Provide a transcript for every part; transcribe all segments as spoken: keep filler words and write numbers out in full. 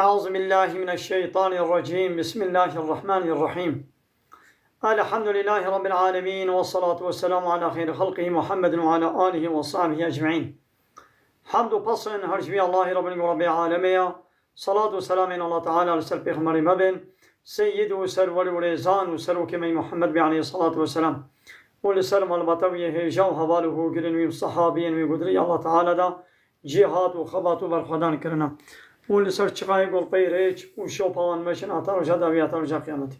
أعوذ بالله من الشيطان الرجيم. بسم الله الرحمن الرحيم. الحمد لله رب العالمين، والصلاة والسلام على خير خلقه محمد وعلى آله وصحبه أجمعين. Hamd û pesn her ji vî Allahî Rabbî û Rabbê alemê ya. Salat û selamên Allah Teala li ser Pêxemberê me bin, Seyyid û Serwer û Rêzan û Serokê me Muhammed bê aleyhissalatu vesselam. Û li ser malbata wî yê hêja û heval û hûgirên wî û sehabiyên wî gudirî Allah Teala da cîhat û xebat û berxwedan kirine. Û li ser çiqayê gol pey rêç û şopa wan meşin heta roja dawî, heta roja qiyametê.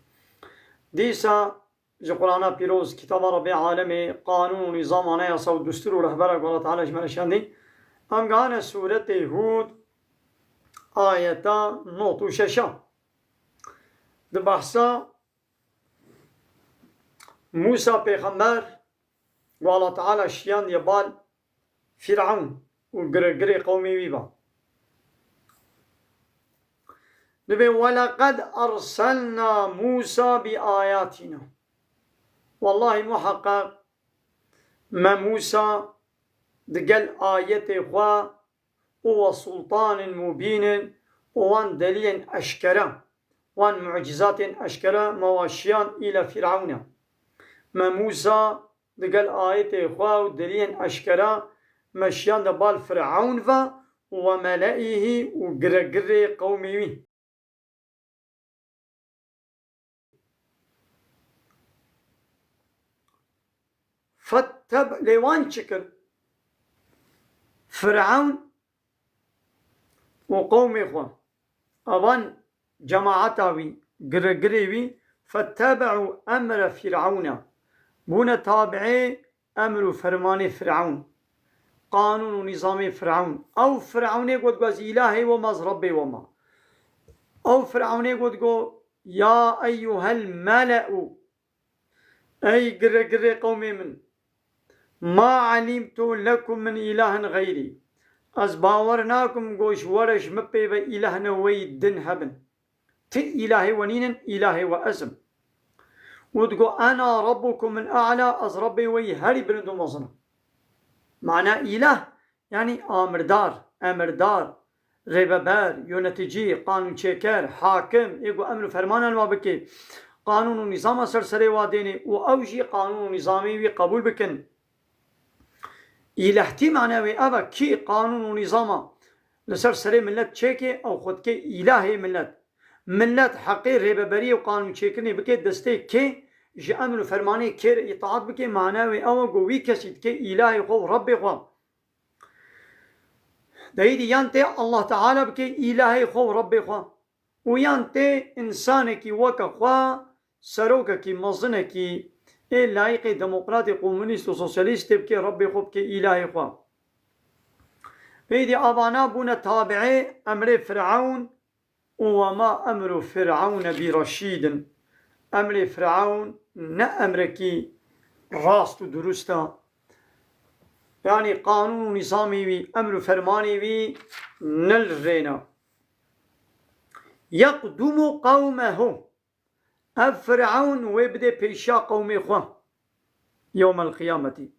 Dîsa ji Qur'ana Pîroz, kitaba Rabbê alemê, qanûn û nîzam, anayasa û dustûr û rehbera ku Allah Teala ji me re şandî, em gihane sûretê Hûd, ayeta nod û şeş a. Di behsa Mûsa pêxember ku Allah Teala şiyandiye bal Fîr'ewn û giregirê qewmê wî ba. Dibê, "Weleqed erselna Mûsa bi ayatîna." Wellahî muheqeq me Mûsa digel ayetê xwe û we sultanên mubînin û wan delîlên eşkere, wan mucîzatên eşkere me wa şiyand îla Fîr'ewne. Me Mûsa digel ayetê xwe û delîlên eşkere me şiyande bal Fîr'ewn ve û we meleîhî û giregirê qewmê wî. Fetteb-, lê wan çi kir? Fîr'ewn û qewmê xwe, evan cemaeta wî, giregirê wî, fettebe'û emre Fîr'ewne, bûne tabi'ê emr û fermanê Fîr'ewn, qanûn û nîzamê Fîr'ewn. Ew Fîr'ewnê got, got, "Ez îlahê we me, ez Rebbê we me." Ew Fîr'ewnê got, got, "Ya eyyuhel mele'u, ey gire gire qewmê min, ma alimtu lekum min ilahin xeyrî." Ez bawer nakim, got, ji we re ji min pê ve îlahne weyî din hebin. Ti îlahê we nînin, îlahê we ez im. Û digo, "Ena rabbukum el a'la", ez Rebbê we yî herî bilind û mezin im. Mana îlah, yanî amirdar, emirdar, rêveber, yöneticî, qanûnçêker, hakim, ê ku emr û fermanan wa bike, qanûn û nîzama ser serê wa dêne û ew jî qanûn û nîzamê wî qebûl bikin. Îlehtî mane wê ev e, kî qanûn û nîzama li ser serê milet çêke, ew xwe dike îlahê milet. Milet heqê rêveberiyê û qanûnçêkirinê bike destê kê, ji emr û fermanê kê re îtaat bike, mane wê ew e ku wî kesî dike îlahê xwe û Rebbê xwe. Deyîdî yan tê Allah Teala bike îlahê xwe û Rebbê xwe. Û yan tê însanekî weke xwe, serokekî, mezinekî ê layîqê demokratê, komunîst û sosyalîstê bike, Rebbê xwe bike îlahê xwe. Êdî avana bûne tabi'ê emrê Firawn û wema emru Firawn bi reşîd in. Emrê Firawn ne emrekî rast û durust e. Yanî qanûn û nîzamê wî, emr û fermanê wî ne li rê ne. Yeqdumu qewmehu. Ev Firawn wê bide pêşiya qewmê xwe. Yewmel qiyametî.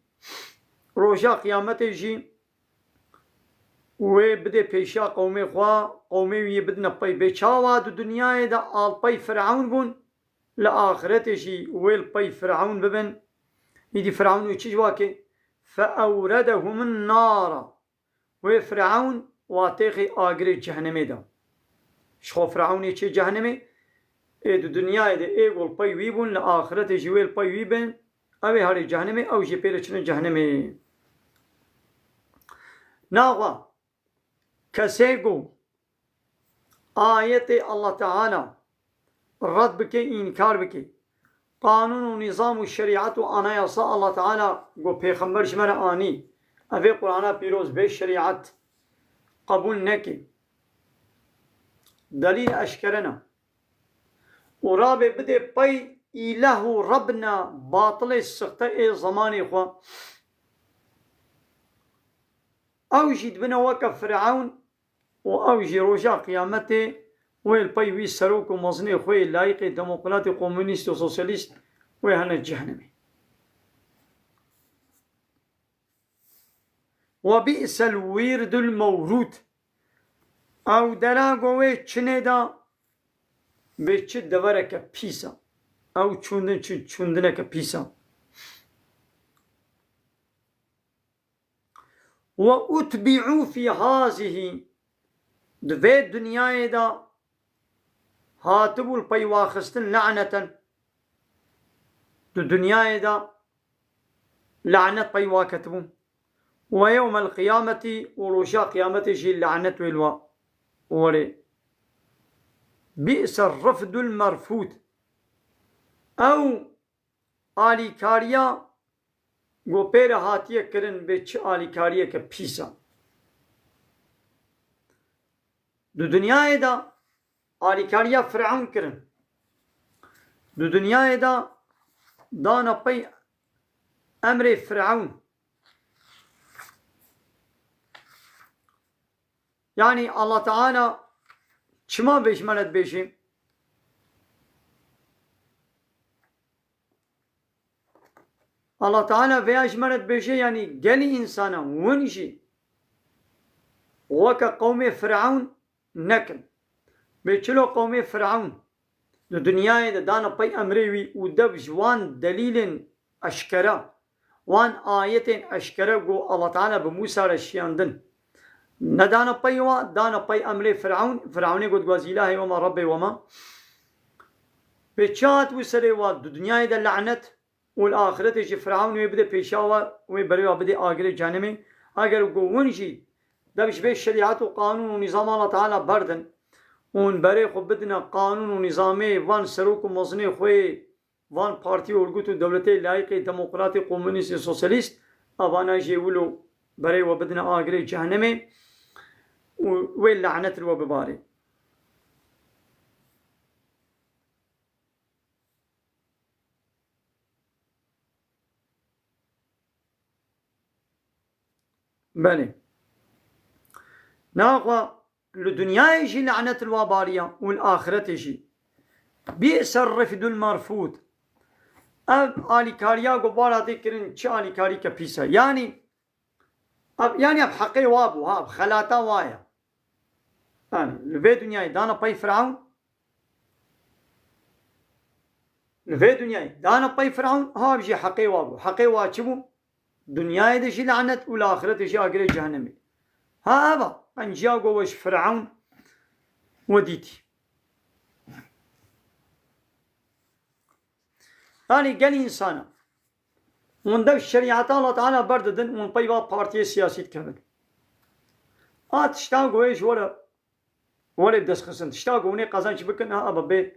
Roja qiyametê jî wê bide pêşiya qewmê xwe, qewmê wî yê bidine pey. Bê çawa di dinyayê de alpey Firawn bûn, li axiretê jî wê li pey Firawn bibin. Îdî Firawn wê çi ji wa ke? Fe ewredehumun nara. Wê Firawn wa têxê agirê cehennemê de. Ji xwe Firawnê çê cehennemê, ê di dinyayê de ê ku li pey wî bûn, li axiretê jî wê li pey wî bin, ew ê herê cehennemê, ew jî pê re çine cehennemê. Naxwe kesê ku ayetê Allah Teala red bike, înkar bike, qanûn û nîzam û şerîet û anayasa Allah Teala ku pêxember ji me re anî, ev ê Qur'ana pîroz bê şerîet qebûl neke, delîl eşkere ne û rabê bidê pey îlah û Reb ne, batilê sixte ê zemanê xwe, ew jî dibine weke Firawn û ew jî roja qiyametê wê li pey wî serok û mezinê xwe yê layîqê demokratê, komunîst û sosyalîst wê hene cehennemê. Ve bi'sel wîrdul mewrûd. Ew dera go wê çinê de bê çi devereke pîs e. Ew çûndin çi çûndineke pîs e. Ve utbi'û fî hazihî, di vê dinyayê de hatibû li pey waxistin laneten. Di dinyayê de lanet pey wa ketibû. Ve yewmel qiyametî, û roja qiyametê jî lanet wê li wa werê. Bi'se rifdul merfûd. Ew alîkariya ku pê re hatiye kirin bê çi alîkariyeke pîs e. Di dinyayê de alîkariya Firewn kirin. Di dinyayê de dana pey emrê Firewn. Yanî Allah Teala çima vê ji me re dibêje? Allah Teala vêya ji me re dibêje, yanî gelî însana win jî weke qewmê Firewn nekin. Bê çilo qewmê Firewn di dinyayê de dana pey emrê wî û dev ji wan delîlên eşkere, wan ayetên eşkere ku Allah Teala bi Mûsa re şiyandin, nedana pey wa, dana pey emrê Firewn, Firewnê got, gwaz îlahê we ma, Rebbê we ma. Bê çi hat wî serê wa di dinyayê de lanet û li axiretê jî Firewn wê bide pêşiya we, wê berê wa bidê agirê cehennemê. Eger ku win jî dev ji vê şerîet û qanûn û nîzama Allah Teala berdin û hûn berê xwe bidine qanûn û nîzamê van serok û mezinê xwe, van partî, orgut û dewletê layîqê demokratê, komunîst û sosyalîst, evana jê wilo berê we bidine agirê cehennemê û wê lanet li we bibarê. Belê. Naxwe li dinyayê jî lanet li wa bariya û li axiretê jî. Bi'se rifdul merfûd. Ev alîkariya ku bara tê kirin çi alîkarîke pîs e. Yanî ev, yanî ev heqê wa bû, ha, ev xelata wa ye. Yanî li vê dinyayê dana pey Firewn, li vê dinyayê dana pey Firewn, ha, ev jî heqê wa bû. Heqê wa çi bû? Dinyayê de jî lanet û li axiretê jî agirê cehennemê. Ha, ev e qenciya ku we ji Firewn we dîtî. Yanî gelî însana hûn dev şerîeta Allah Teala berdidin, hûn pey va partiyê siyasî dikevin. A tişta ku wê ji we re, we re bi dest xistin. Tişta ku hûn ê qezenç bikin, ha, ebe bê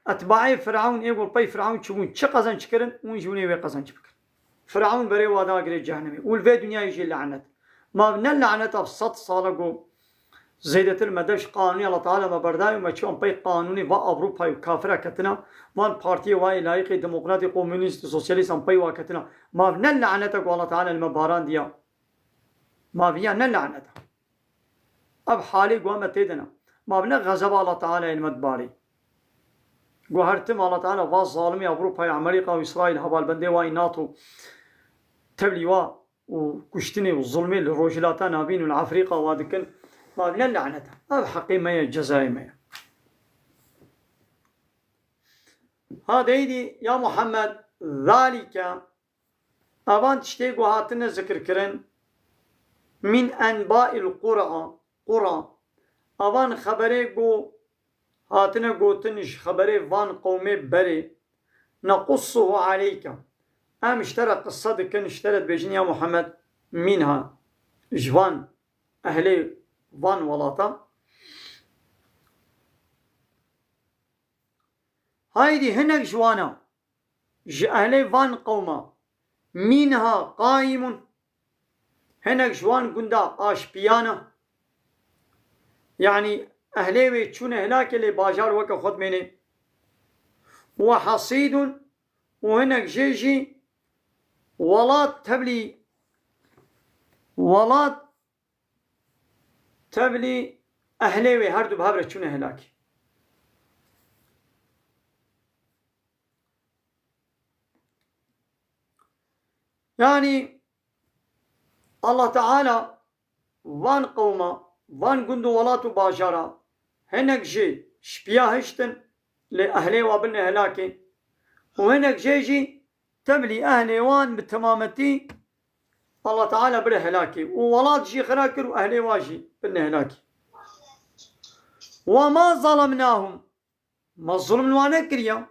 etbaê Firewn, ê ku pey Firewn çi bûn, çi qezenç kirin, hûn jî hûn ê wê qezenç bikin. Firewn berê wa da agirê cehennemê. Û li vê dinyayê jî lanet. Ma ne laneta bi sed sala ku zêdetir me dev ji qanûnê Allah Teala me berdayê û me çiyan pey qanûnê va Ewropa û kafira ketina, van partiyê wa yê layîqê demokratê, komunîst, sosyalîst em pey wa ketina. Ma ne laneta ku Allah Teala li me barandiya. Ma viya ne laneta. Ev halê ku em tê de ne. Ma ne xezeba Allah Teala yê li me dibarê. Ku her tim Allah Teala va zalimê Ewropa, Amerîka û Îsraîl hevalbendê wa yê NATO tevlî wa û kuştinê û zulmê li Rojhilata Navîn û li Efrîka wa dikin, ma ne laneta. Ev heqê me ye, cezayê me ye. Ha deydî, ya Muhammed, zalike, evan tiştê ku hatine zikirkirin, min enbail qura, qura, evan xeberê ku hatine gotin ji xeberê van qewmê berê, nequssuhu aleyke. Em ji te re qise dikin, ji te re dibêjin, ya Muhammed, minha, ji van ehlê van welata. Haydî hinek ji wana, ji ehlê van qewma, minha qaimun, hinek ji wan gunda aşpiyan e. Yanî ehlê wê çûne hilakê lê bajar weke xwe dimêne. Ve hasîdun, û hinek jê jî welat tevlî, welat tevlî ehlê wê her du bi hev re çûne hilakê. Yanî Allah Teala van qewma van gund û welat û bajara, hinek jê şpiya hiştin, lê ehlê wa bin hilakê û hinek jê jî tevlî ehlê wan bi temametî Allah Teala bire hilakê û welat jî xira kir û ehlê wa jî bin hilakê. Ve ma zalemnahum. Me zulm li wan nekiriya.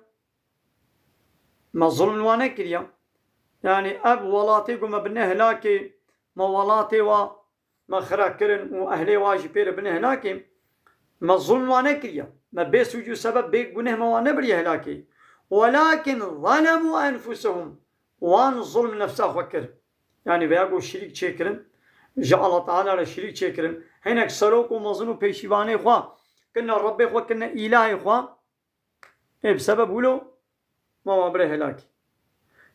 Me zulm li wan nekiriya. Yanî ev welatê ku me bine hilakê, me welatê wa me xira kirin û ehlê wa jî pê re bine hilakê, me zulm li wan nekiriya. Me bê sûc û sebeb, bê guneh me wan nebiriye hilakê. Welakin zalemû enfusehum. Wan zulm nefsa xwe kir. Yanî veya ku şirîk çêkirin, ji Allah Teala re şirîk çêkirin. Hinek serok û mezin û pêşîvanê xwe kirine Rebbê xwe, kirine îlahê xwe. Ê bi sebeb wilo ma wa bire helakî.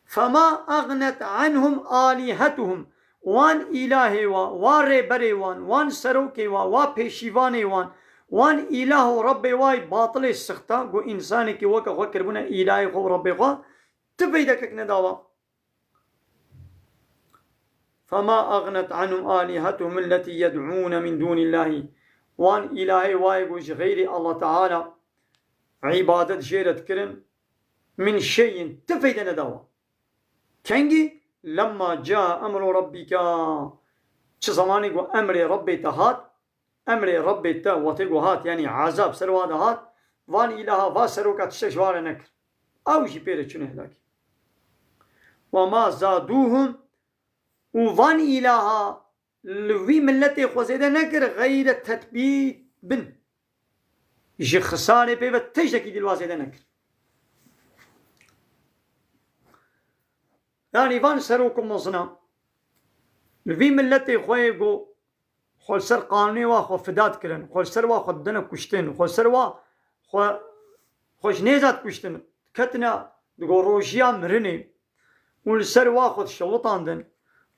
Fema agnet anhum alihetuhum. Wan îlahê wa, wa rêberê wan, wan serokê wa, wa pêşîvanê wan, wan îlah û Rebbê wa yî batilê sixta, ku însanekî weke xwe kiribûne îlahê xwe û Rebbê xwe, ti feydekek nedawa. Fema agnet anhum alihetuhum elletî yed'ûne min dûnîllahî. Wan îlahê wayê ku ji xeyrî Allah Teala îbadet jê re dikirin, min şeyin, ti feyde nedawa. Kengî? Lemma ca emru rabbika. Çi zemanê ku emrê Rebbê te hat, emrê Rebbê te wextê ku hat, yanî ezab ser wa de hat, van îlaha, va seroka tiştek ji wa re nekir. Ew jî pê re çûne helakî. Ve ma zadûhum, û van îlaha li wî miletê xwe zêde nekir, xeyre tetbîbin. Ji xisarê pê ve tiştekî dî li wa zêde nekir. Yanî van serok û mezina li vî miletê xwe yê ku xwe li ser qanûnê wa xwe fida dikirin, xwe li ser wa xwe didine kuştin, xwe li ser wa xwe, xwe ji nêza dikuştin, ketine digo rojiya mirinê û li ser wa xwe dişewitandin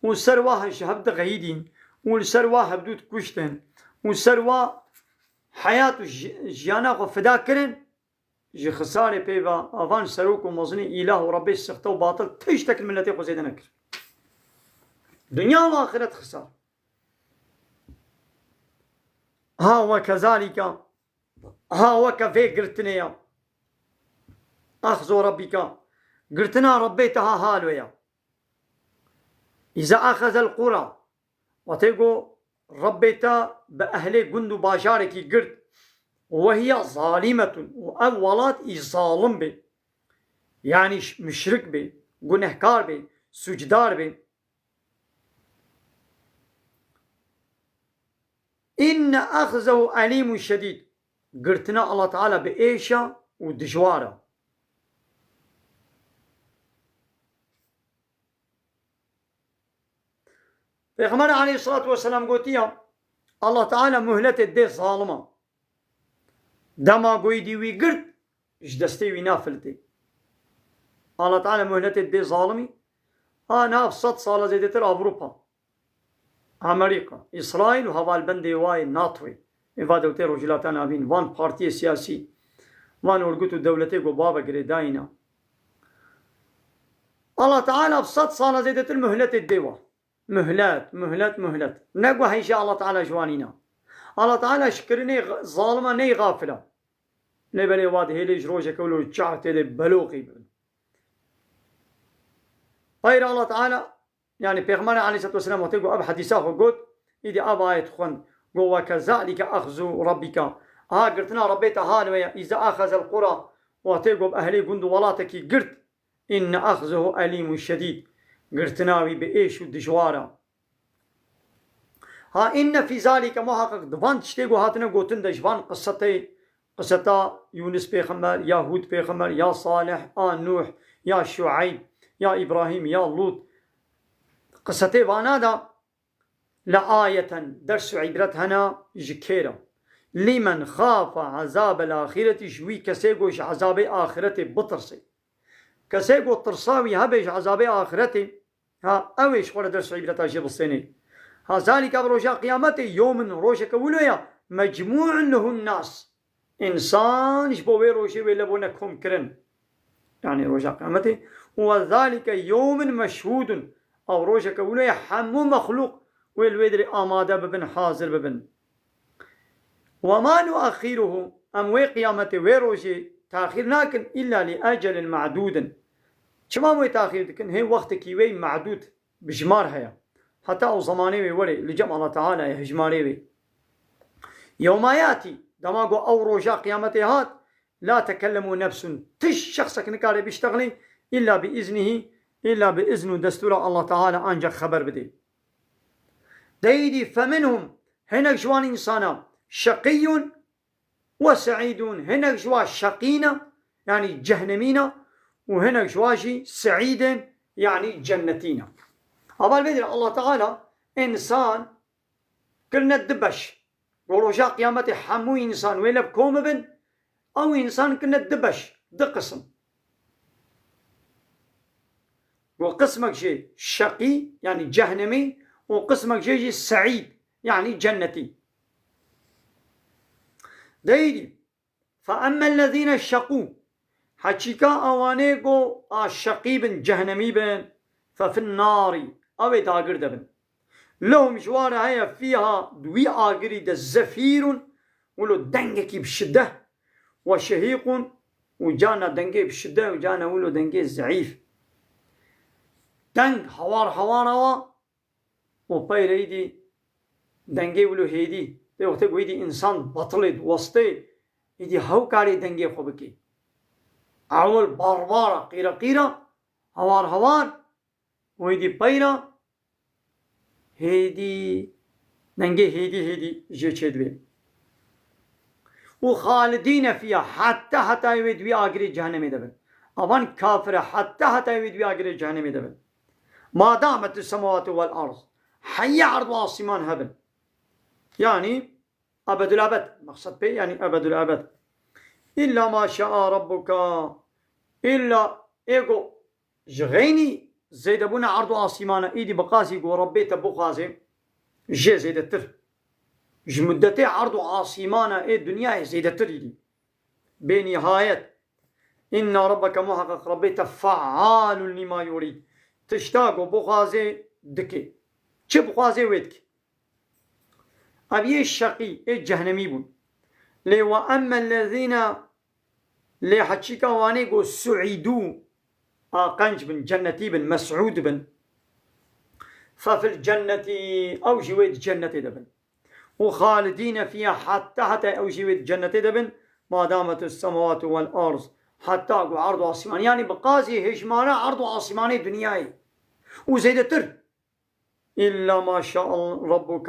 û ser wa ji hev dixeyidîn û li ser wa hevdû dikuştin û ser wa heyat û ji-, jiyana xwe fida kirin, ji xisarê pê ve avan serok û mezinî îlah û Rebbê sixte û batil tiştek li miletê xwe zêde nekir. Dinya û axiret xisar. Ha we kezalîka, ha weke vê girtinê ya. Axzu Rabbîka, girtina Rebbê te ha hal we ya. Îza axezel qura, wextê ku Rebbê te bi ehlê gund û bajarekî girt, we hiya zalîmetun, û ev welat î zalim bê, yanî ş-, muşrik bê, gunehkar bê, sûcdar bê. Inne axzehu elîmun şedîd. Girtina Allah Teala bi êş e û dijwar e. Pêxember aleyhissalatu vesselam gotiye, Allah Teala muhletê dê zalima. Dema goyî dî wî girt, ji destê wî nafilitê. Allah Teala muhletê dê zalimî, ha nav sed sala zêdetir Avrupa, Amerîka, Îsraîl û hevalbendê wayê NATOyê, ê va dewletê Rojhilata Navîn, van partiyê siyasî, van örgüt û dewletê ku baba girêdayî ne. Allah Teala bi sed sala zêdetir muhletê dê wa. Muhlet, muhlet, muhlet. Ne ku heyşa Allah Teala ji wan îna. Allah Teala ji kirinê x-, zalima ney xafil e. Lê belê wa dihêlê ji rojeke wilo çar tê de beloqî bibin. Xeyr Allah Teala, yanî Pêxemberê aleyhissalatu vesselam wextê ku ev hedîsa xwe got, îdî ev ayet xwend, got, "Ve kezalike axzu rabbika." Aha girtina Rebbê te hal we ye, îza axezel qura, wextê ku bi ehlê gund û welatekî girt, inne axzehu elîmun şedîd. Girtina wî bi êş û dijwar e. Ha, inne fî zalike, muhakkak di van tiştê ku hatine gotin de ji van qisetê, qiseta Yûnis pêxember, ya Hûd pêxember, ya Salih, a Nûh, ya Şueyb, ya Îbrahîm, ya Lût, qisetê vana de le ayeten, ders û îbret hene ji kê re. Lîmen xafe ezabel axîretî, ji wî kesê ku ji ezabê axîretê bitirsê. Kesê ku tirsa wî hebe ji ezabê axîretê, ha, ew ê ji xwe re ders û îbreta jê bistênê. Ha, zalîka bi roja qiyametê, yewmin, rojeke wilo ye, mecmû'un lehun nas. Însan ji bo wê rojê wê lebûne komkirin. Yanî roja qiyametê. Û we zalîke yewmin meşhûdun. Ew rojeke wilo ye, hemû mexlûq wê li wê dirê amade bibin, hazir bibin. وما نؤخره، em wê qiyametê, wê rojê taxîr nakin, إلا لأجل معدود. Çima em wê taxîr dikin? Hê wextekî wê ma'dûd, bijmar heye. Heta ew zemanê wê were, li cem Allah Teala ye hijmarê wê. يوم يأتي, dema ku ew roja qiyametê hat, لا تكلم نفس, tişt şexsek nikare biştexilî, إلا بإذنه, îlla bi izn û destûra Allah Teala ancak xeber bidê. Deyîdî, فمنهم, hinek ji wan însana, شقي وسعيد, hinek ji wan şeqî ne, yanî cehnemî ne, û hinek ji wan jî seîd in, yanî cennetî ne. Heval vê derê Allah Teala însan kirine du beş. Ku roja qiyametê hemû însan wê lev kom bibin, ew însan kirine du beş, du qisim. Ku qismek jê şeqî, yanî cehnemî, û qismek jê jî seîd, yanî cennetî. Deyîdî, فأما الذين شقوا, heçîka ewanê ku a şeqî bin, cehnemî bin, ففي النار, ew ê dagir de bin. لهم, ji wan re heye, فيها, di wî agirî de, زفير, wilo dengekî bi şiddet, وشهيق, û carna dengê bi şiddet û carna wilo dengê zeîf. Deng hewar hewar awa, û peyre îdî dengê wilo hêdî. Tê wextê ku îdî însan betilê diwestê, îdî hew karê dengê xwe bikê. Ewil barbara, qîra qîra, hewar hewar, û îdî peyra hêdî, dengê hêdî hêdî jê çêdibê. وخالدين فيها, heta hetayê wê di wî agirê cehennemê de bin. Avan kafir e, heta hetayê wê di wî agirê cehennemê de bin. ما دامت السماوات والأرض, heye erd û asîman hebin. Yanî ebedul ebed. Meqsed pê, yanî ebedul ebed. إلا ما شاء ربك, îlla ê ku ji xeynî zêdebûna erd û asîmana, îdî biqasî ku Rebbê te bixwaze, jê zêdetir. Ji muddetê erd û asîmana ê dinyayê zêdetir îdî. Bê nihayet. إن ربك, muheqeq Rebbê te, فعال لما يريد. Tişta ku bixwaze dike. Çi bixwaze wê dike. Ev yê şeqî, ê cehnemî bûn. Lê وأما الذين, lê heçîka wanê ku سعدوا, a qenc bin, cennetî bin, mes'ûd bin, ففي الجنة, ew jî wê di cennetê de bin. وخالدين فيها, heta heta ew jî wê di cennetê de bin, ما دامت السماوات والأرض, heta ku erd û asîman, yanî bi qazê hejmara erd û asîmanê dinyayê û zêdetir. إلا ما شاء ربك,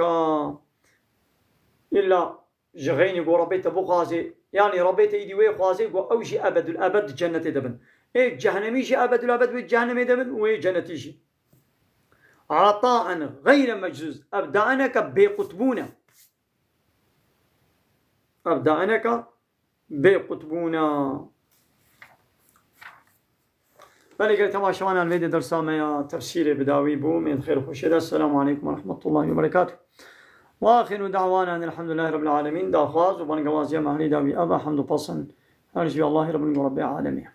îlla ji xeynî ku Rebbê te bixwaze, yanî Rebbê te îdî wê xwaze ku ew jî ebedul ebed di cennetê de bin. Ê cehnemî jî ebedul ebed wê cehnemê de bin û ê cennetî jî. عطاء غير مجذوذ. Ev daineke bêqutbûn e. Ev daineke bêqutbûn e. Belê gelek temaşevanan, vê de dersa me ya tefsîrê bi dawî bû. Mênd xêr û xweşê de. Esselamu aleykum ve rahmetullahi ve berekatuh. Ve axiru da'wana enil hamdülillahi rabbil alemin. Daxwaz û bangewaziya me herî dawî ev e, hemd û pesen her ji Allahî Rabbin û Rabbê alemê.